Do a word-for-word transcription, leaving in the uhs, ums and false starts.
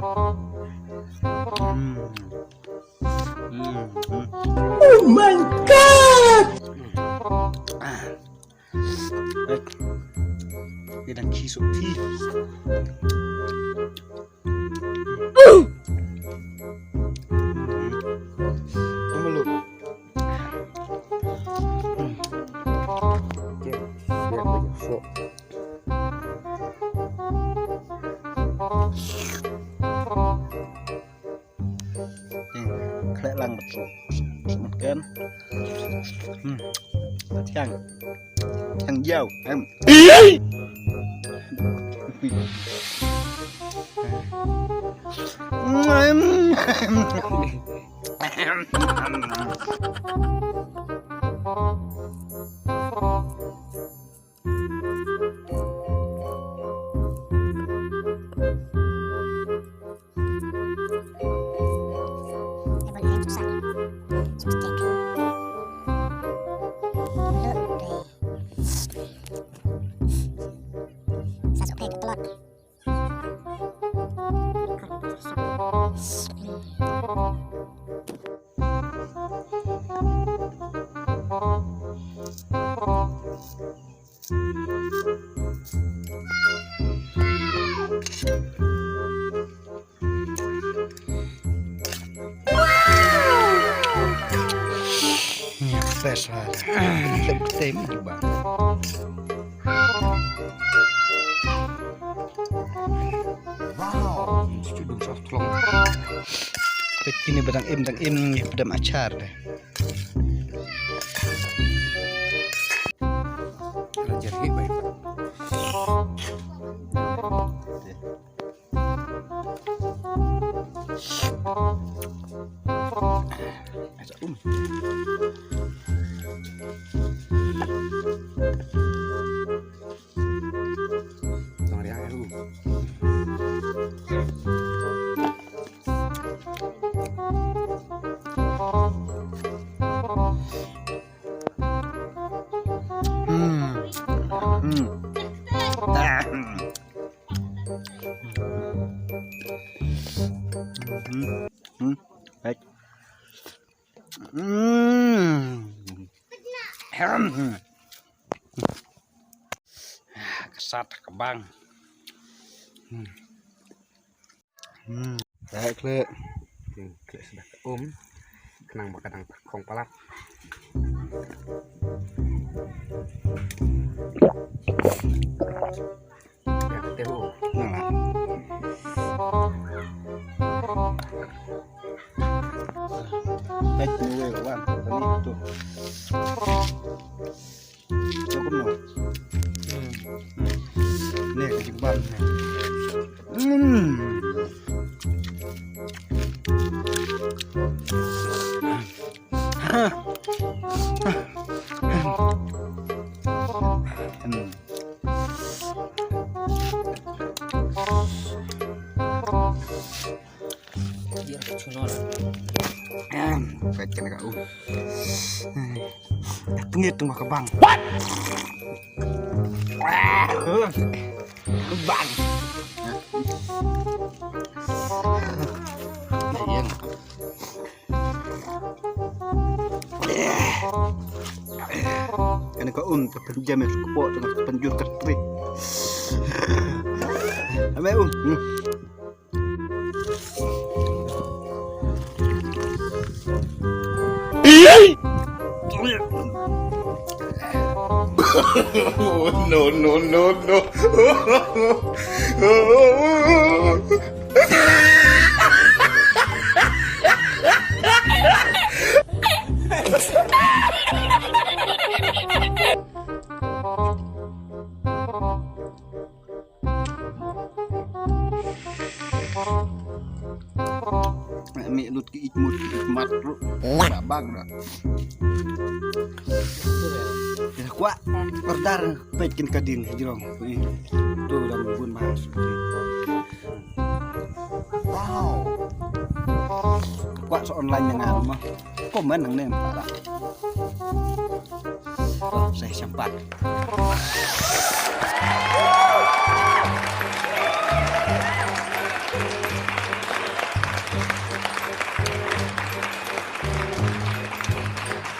Mm. Mm, mm. Oh my God! Ah. Ngi dang khi suk thi. Tama lu. Okey, biar banyak sok. Khleh lang bad suk. Suk mat kan. Hmm. Thiang. Thiang jauh. Em. Nya best lah. Tem juga. Wow, cucu dong sah tolong. Pet kini ba dang im, dang im, ïa pdem achar deh. Rajar hi bai. Hmm. Hmm. Ah, hmm. Hmm. Hmm. Baik. Hmm. Ahem. Ka sat ka bang. Hmm. Hmm. Khleh, khleh. Hmm, khleh sdang ka um. Khnang ba ka dang khong palat. Ïa, ka te hu. Nang la. Peit ni wei wan. Tani tu. Ïa kumno? Hmm. Ni ka jingbam ni. Hmm. Hmm. Em, peit kane ka um. Pynït tang ka bang. What? Bang. Ïeng. Kane ka um ka pynjam ïa ka kpoh tang ka pynjur ka trik. Ame um. Hmm. No, no, no, no. Mih lut ki ït mut ki ït mat ruh. Ba bang dah. Ïa kwah order peit kin ka ding hajrong. Tu dang bun bang. Wow. Kwah sa online na nga ma. Komen nang ne para. Sa shampat.